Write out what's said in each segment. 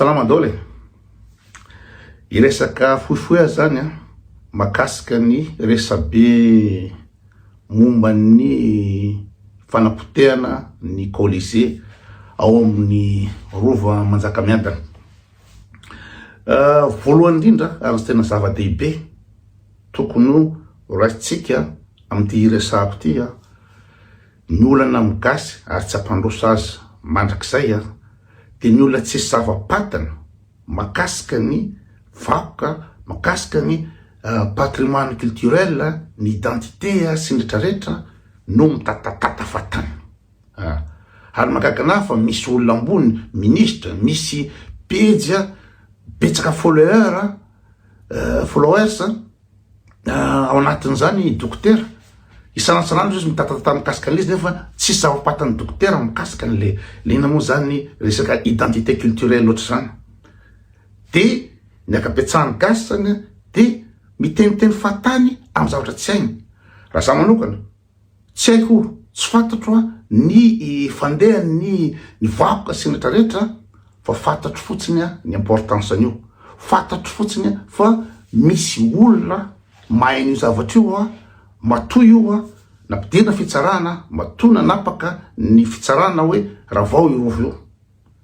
Salama daholo e! Hiresaka fohifohy aho zany an, makasika ny resabe momba ny fanapotehana ny Colisée ao amin'ny Rova Manjakamiadana. Voalohany indrindra ary tena zava-dehibe tokony ho raisintsika amin'ity hiresahako ity an, Ny olana amin'ny gasy ary tsy hampandroso azy mandrakizay an, dia ny olona tsisy zava-patana makasika ny vakoka, makasika ny patrimoine culturel, ny identité sy ny retraretra no mitatatata fahatany. Ary mahagaga anah fa misy olona ambony, ministra, misy pejy betsaka follower, followers, Ao anatin'izany i dokotera, isan'andro izy mitatatata mikasika an'ilay izy nefa tsisy zava-patan'ny dokotera mikasika an'le le inona moa zany resaka identité culturelle ohatr'izany. De ny ankabetsahan'ny gasy zany de miteniteny fahatany amin'ny zavatra tsy hainy. Raha za manokana, Tsy haiko, tsy fantatro a ny fandehan'ny ny vakoka sy ny retraretra fa fantatro fotsiny a ny importance an'io, fantatro fotsiny a fa misy olona mahay an'io zavatra io a, matoa io a nampidirina fitsarana, matoa nanapaka ny fitsarana hoe ravao io rova io,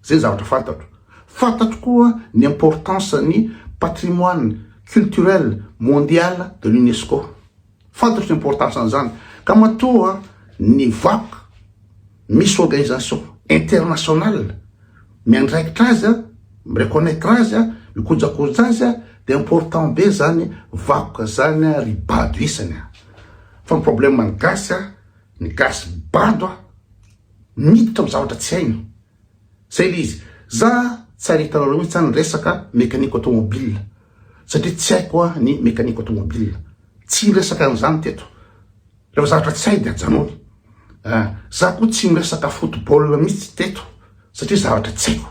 zay ny zavatra fantatro. Fantatro koa ny importance ny patrimoine culturel mondial de l'UNESCO. Fantatro ny importance an'izany. Ka matoa ny vakoka misy organisation internationale miandraikitra azy, mi-reconnaitre azy, mikojakoja azy dia important be zany vakoka zany ry bado isany a. Fa ny problème ny gasy, ny gasy bado miditra amin'ny zavatra tsy hainy. Zay le izy. Za tsy ary hitanareo mihitsy zany resaka mécanique automobile satria tsy haiko a ny mécanique automobile. Tsy niresaka an'izany teto. Rehefa zavatra tsy hay de ajanony. Ah, za koa tsy miresaka football mihitsy teto satria zavatra tsy haiko.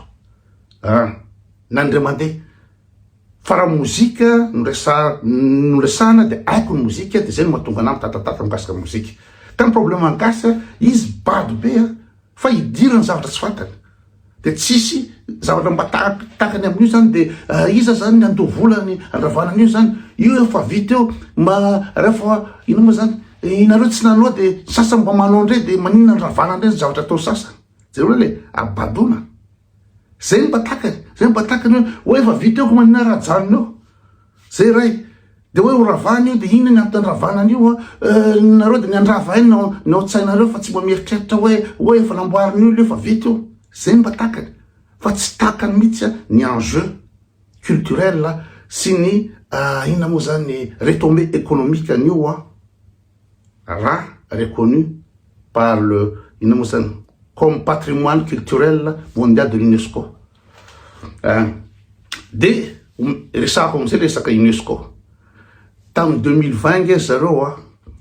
Ah, na ndray mandeha. Fa raha mozika no resa no resahana de haiko ny mozika de zay no mahatonga anah mitatatata mikasika mozika. Ka ny problème an'ny gasy a, izy bado be a. Fa idirany zavatra tsy fantany. De tsisy zavatra mba takany amin'io zany de iza zany ny andoha vola ny andravana an'io zany. Io efa vita eo mba refa ino moa zany inareo tsy nanao de sasany mba manao ndray de maninona andravana ndray ny zavatra atao sasany. Jereo le abadona. Zay no mba takany, zay no mba takany hoe oe efa vita eo ko maninona raha ajanona eo. Zay ray. De hoe ho ravana io de inona ny antony andravana an'io a? Euh, nareo de ny handrava aina no ny ao an-tsainareo fa tsy mba mieritreritra hoe hoe efa namboarina io efa vita io. Zay no mba takany. Fa tsy takany mihitsy ny enjeu culturel sy ny inona moa zany retombée économique an'io a raha reconnu par le inona moa zany comme patrimoine culturel mondial de l'UNESCO. De resahako amizay resaka UNESCO. Tamin'ny 2020 nge zareo a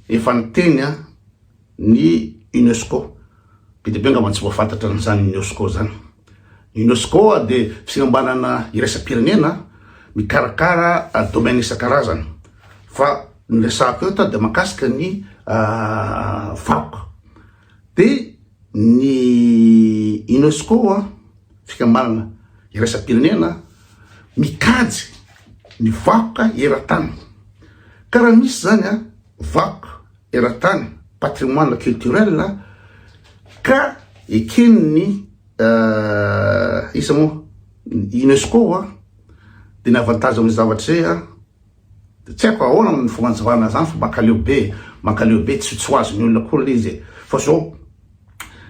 efa niteny a ny UNESCO. Be dia be angamba tsy voafantatra an'izany UNESCO zany. Ny UNESCO de fikambanana iraisam-pirenena mikarakara domaine isan-karazany. Fa ny resahako eto de mahakasika ny vakoka. De ny UNESCO fikambanana iraisam-pirenena mikajy ny vakoka eran-tany. Ka raha misy zany a vakoka eran-tany, patrimoine culturel, ka eken'ny iza moa UNESCO a, de ny avantage amin'ny zavatra zay a, de tsy haiko ahoana ny fomba anjavana zany fa mankaleo be, mankaleo be tsy tsy ho azon'ny olona akory le izy e. Fa zao,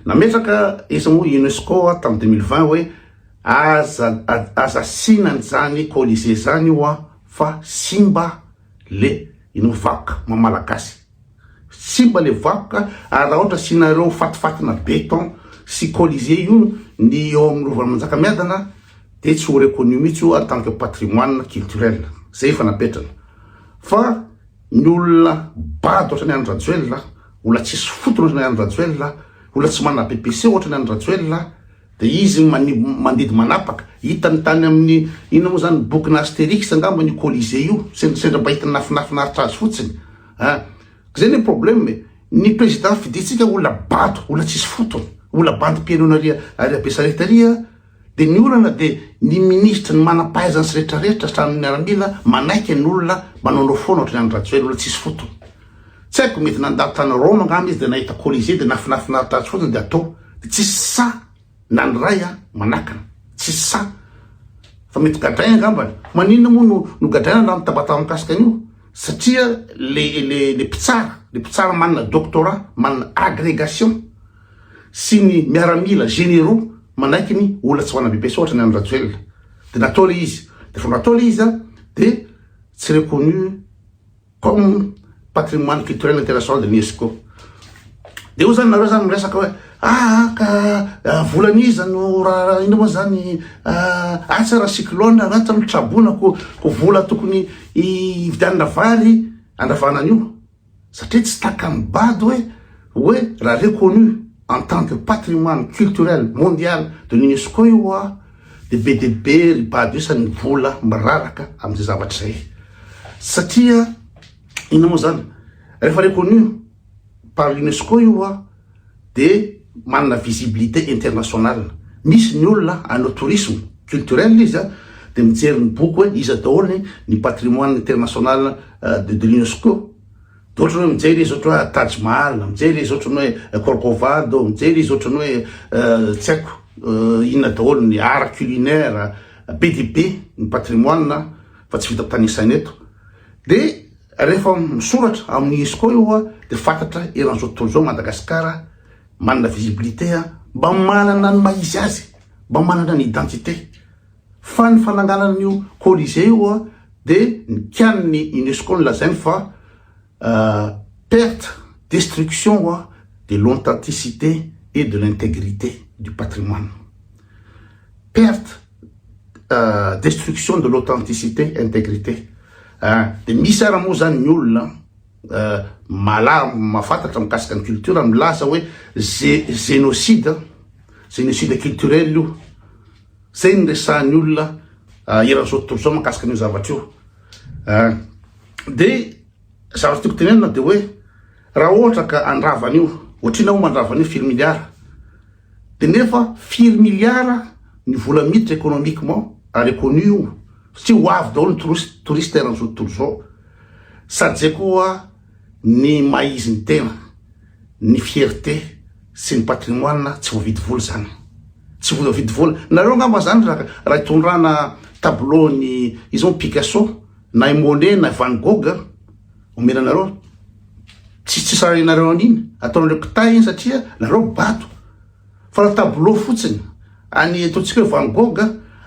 nametraka iza moa UNESCO a tamin'ny 2020 hoe aza aza asiana an'izany Colisée zany io a fa simba le ino vakoka maha malagasy. Simba le vakoka ary raha ohatra asianareo fatifatina béton sy Colisée io ny eo amin'ny Rovan'i Manjakamiadana de tsy ho reconnu mihitsy io en tant que patrimoine culturel. Zay efa napetrany. Fa ny olona bado ohatran'i Andry Rajoelina, olona tsisy fotony ohatran'i Andry Rajoelina, olona tsy manana BPC ohatran'i Andry Rajoelina, de izy mandidy manapaka. Hitany tany amin'ny inona moa zany bokina Astérix angamba io Colisée io, sendra mba hitany nafinafinaritra azy fotsiny. An! Zay ny problème e! Ny président fidintsika olona bado, olona tsisy fotony, olona bandy pianona ary ary Besarety ary an! De ny olana de ny minisitry ny manam-pahaizana sy rehetra rehetra hatramin'ny miaramila manaiky ny olona manaonao foana ohatran'i Andry Rajoelina olona tsisy fotony. Tsy haiko mety nandalo tany Rome angamba izy de nahita Colisée de nafinafinaritra azy fotsiny de atao. De tsisy sahy na ny ray an manakana. Tsisy sahy. Fa mety gadraina angambany. Maninona moa no no gadraina raha mitabataba mikasika an'io? Satria le le le mpitsara, le mpitsara manana doctorat, manana agrégation. sy ny miaramila généraux manaiky ny olona tsy manana BPC ohatra ny an'i Rajoelina de natao le izy de vao natao le izy a de tsy reconnu comme patrimoine culturel international de l'UNESCO de eo zany nareo zany miresaka hoe ah ka ah, volan'iza no raha ino moa zany ah, atsy raha cyclone raha ny trabona ko ko vola tokony hividianana vary andravana an'io Satria tsy takan'ny bado hoe hoe raha reconnu en tant que patrimoine culturel mondial de l'UNESCO io hoa de be dia be ry bado isany ny vola miraraka amin'izay zavatra izay. Satria inona moa zany? Rehefa reconnu par l'UNESCO io hoa de manana visibilité internationale. Misy ny olona hanao tourisme culturel izy a, de mijery ny boky hoe iza daholo ny patrimoine international de l'UNESCO. De ohatra hoe mijery izy ohatra hoe Taj Mahal, mijery izy ohatra hoe Corcovado, mijery izy ohatra hoe tsy haiko inona daholo ny art culinaire, be dia be ny patrimoine fa tsy vita tanisaina eto. De Rehefa misoratra amin'ny Unesco io hoa dia fantatra eran'izao tontolo izao Madagascar manana visibilité mba manana ny maha izy azy, mba manana ny identité. Fa ny fananganana an'io Colisée io hoa dia ny kianin'ny Unesco no lazainy fa perte, destruction hoa de l'authenticité et de l'intégrité du patrimoine. Perte. Destruction de l'authenticité, intégrité. Dia misy ara moa zany ny olona mala mahafantatra mikasika ny culture milaza hoe génocide, génocide culturel io. Zay ny resahan'ny olona eran'izao tontolo izao mikasika an'io zavatra io. Dia zavatra tiako tenenina dia hoe raha ohatra ka handrava an'io, ohatr'inona moa mandrava an'io firy milliards? De nefa firy milliards ny vola miditra economiquement ary reconnu io satria ho avy daholo ny touriste touriste eran'izao tontolo izao sady zay koa ny maha izy ny tena ny fierté sy ny patrimoine tsy voavidy vola zany tsy voavidy vola nareo angamba zany raha raha itondrana tableau ny iza moa Picasso na i Monet na i Van Gogh omena anareo Tsy tsy sarinareo an'iny, ataonareo kitay iny satria nareo bado. Fa raha tableau fotsiny any ataontsika hoe Van Gogh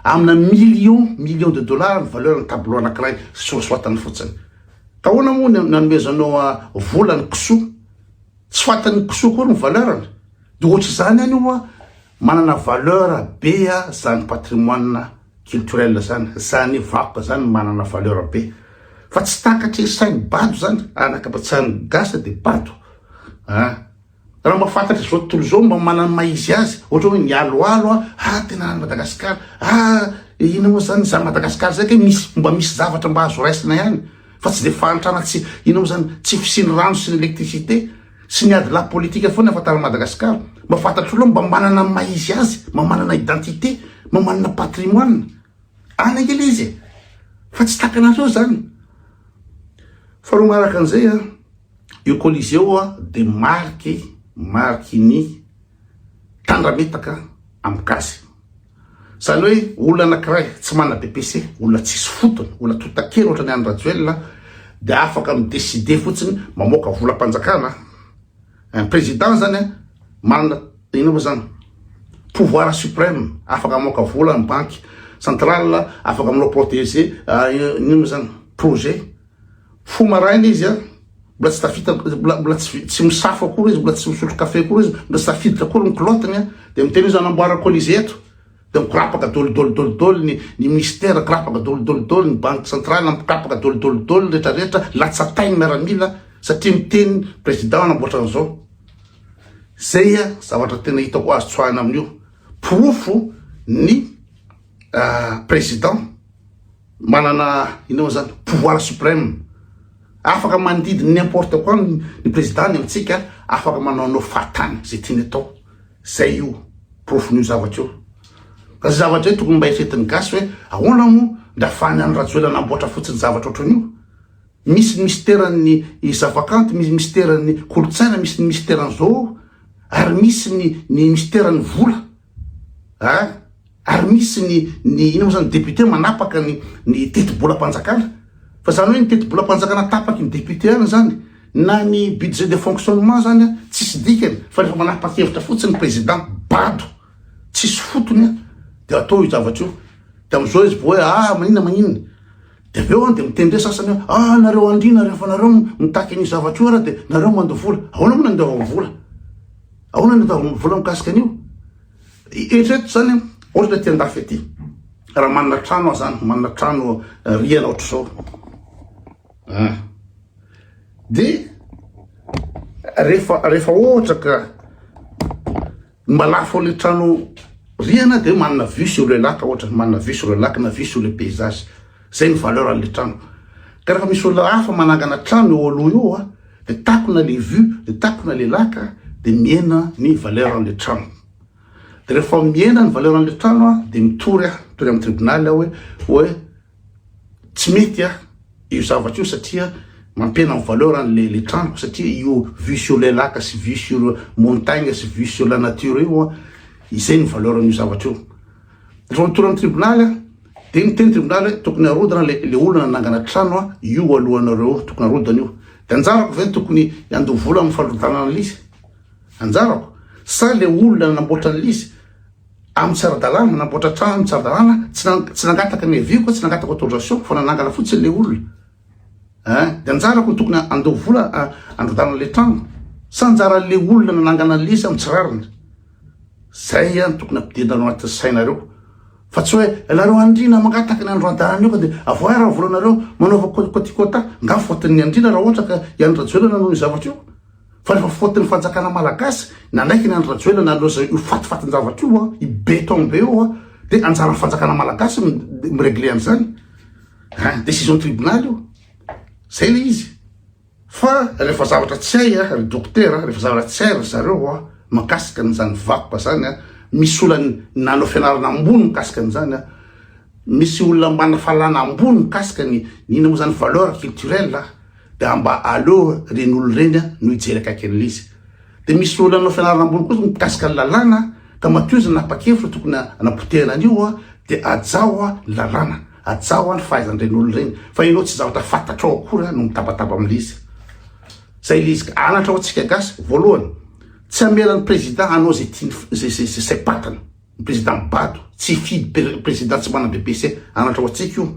amina million million de dollars ny valeur ny tableau anakiray sorasoratany fotsiny. Ka ahoana moa ny nanomezanao vola ny kisoa? Tsy fantan'ny kisoa akory ny valeur-ny. De ohatr'izany ihany io manana valeur be zany patrimoine culturel zany, zany vakoka zany manana valeur be fa tsy takatry ny sainy bado zany, anakabatsahan'ny gasy de bado a! Raha mba fantatry zao tontolo zao mba manana ny maha izy azy, ohatra hoe ny aloalo a, ah tena any Madagascar, ah inona moa zany zany Madagascar zay kay misy mba misy zavatra mba azo raisina ihany fa tsy de fahantrana tsy inona moa zany tsy fisian'ny rano sy ny électricité sy ny ady lahy politika foana ahafantaran'i Madagascar. Mba fantatr'olona mba manana ny maha izy azy, mba manana identité, mba manana patrimoine. Any ange le izy e. Fa tsy takanareo zany. Faharoa manaraka an'izay a, io Colisée io a de mariky mariky ny tandrametaka amin'ny gasy. Zany hoe olona anakiray tsy manana BPC, olona tsisy fotony, olona tontakely ohatran'i Andry Rajoelina dia afaka mi-decider fotsiny mamoaka volam-panjakana. Un président zany an, manana inona moa zany, pouvoir suprême, afaka mamoaka vola ny banky centrale, afaka manao protéger, inona moa zany, projet. Fo maraina izy an, mbola tsy tafita, mbola mbola tsy tsy misafo akory izy, mbola tsy misotro kafe akory izy, mbola tsy tafiditra akory ny culotte-ny an, dia miteny izy hanamboarana colisée eto, dia mikorapaka daholo daholo daholo daholo ny ny ministère, mikorapaka daholo daholo daholo ny banque centrale, mikorapaka daholo daholo daholo ny rehetra rehetra, latsa-tay ny miaramila satria miteny président hanamboatra an'izao. Zay an zavatra tena hitako azo tsoahina amin'io, porofo ny président. Manana inona moa zany pouvoir suprême afaka mandidy n'importe quoi ny président ny amintsika afaka manaonao fahatany zay tiany atao zay io porofon'io zavatra io. Ka zay zavatra zay tokony mba eritreretin'ny gasy hoe ahoana moa ndra afahan'i Andry Rajoelina namboatra fotsiny zavatra ohatran'io? Misy ny misteran'ny zavakanto, misy misteran'ny kolontsaina, misy ny misteran'izao ary misy ny ny misteran'ny vola a! Ary misy ny ny inona moa zany député manapaka ny ny tetibolam-panjakana. Fa zany hoe ny tetibolam-panjakana tapaky ny député any zany na ny budget de fonctionnement zany a tsisy dikany fa rehefa manapa-kevitra fotsiny ny président bado tsisy fotony a de atao io zavatra io. De am'zao izy vao hoe ah maninona maninona. De avy eo an de miteny ndray sasany hoe ah nareo andriana rehefa nareo mitaky an'io zavatra io ara de nareo mandoa vola. Ahoana moa no andoavako vola? Ahoana no andoavako vola mikasika an'io? Eritrereto zany ohatra aty andafy aty raha manana trano aho zany, manana trano rihana ohatr'izao ah de rehefa rehefa ohatra ka mba lafo le trano rihana de manana vue sur le lac ohatra, manana vue sur le lac na vue sur le paysage, zay ny valeur an'le trano. Ka rehefa misy olona hafa manangana trano eo aloha eo a de takona le vue, de takona le lac de mihena ny valeur an'le trano. De rehefa mihena ny valeur an'le trano a de mitory aho, mitory amin'ny tribonaly aho hoe hoe tsy mety a io zavatra io satria mampihena ny valeur an'le le trano satria io vue sur le lac sy vue sur montagne sy vue sur la nature io a izay ny valeur an'io zavatra io. Rehefa mitory amin'ny tribonaly aho de miteny tribonaly hoe tokony arodana le le olona nanangana trano a io alohanareo io, tokony arodana io. De anjarako ve tokony handoa vola amin'ny fandrodanana an'ilay izy? Anjarako? Sa le olona nanamboatra an'ilay izy amin'ny tsy ara-dalàna, nanamboatra trano amin'ny tsy ara-dalàna, tsy tsy nangataka ny avis-ko, tsy nangataka autorisation fa nanangana fotsiny le olona. Hein? De anjarako no tokony handoa vola handrodanana le trano? Sa anjaran'le olona nanangana an'ilay izy amin'ny tsy rariny? Zay no tokony ampidirina ao anatin'ny sainareo. Fa tsy hoe nareo andriana mangataka ny androandanana io ka dia avoahy raha volanareo manaova quota. Nga faute-n'ny andriana raha ohatra ka i Andry Rajoelina nanao io zavatra io? Fa rehefa faute-n'ny fanjakana malagasy nanaiky ny Andry Rajoelina nanao izay io fatifatin-javatra io, io beton be io, dia anjaran'ny fanjakana malagasy mi-regler an'izany. Hein, décision tribunal io. Zay le izy. Fa rehefa zavatra tsy hay ry dokotera, rehefa zavatra tsy hay ry zareo a, mahakasika an'izany vakoka zany a, misy olona nanao fianarana ambony mikasika an'izany a, misy olona manana fahalalana ambony mikasika ny ny inona moa zany valeur culturelle a, de mba aleo reny olona ireny a no hijery akaiky an'ilay izy. De misy olona nanao fianarana ambony koa mikasika ny lalàna ka matoa izy nanapa-kevitra tokony hanapotehana an'io a, de hajao a ny lalàna. Hajao an ny fahaizan'ireny olona ireny fa ianao tsy zavatra fantatrao akory no mitabataba amin'ilay izy. Zay ilay izy. Anatra ho antsika gasy, voalohany, tsy hamela ny président hanao izay tiany izay izay izay saim-patany. Ny président bado, tsy hifidy président tsy manana BEPC. Anatra ho antsika io.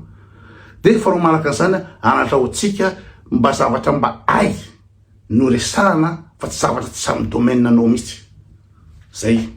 Dia faharoa manaraka an'izany, anatra ho antsika mba zavatra mba hay no resahana fa tsy zavatra tsy samy domaine anao mihitsy. Zay.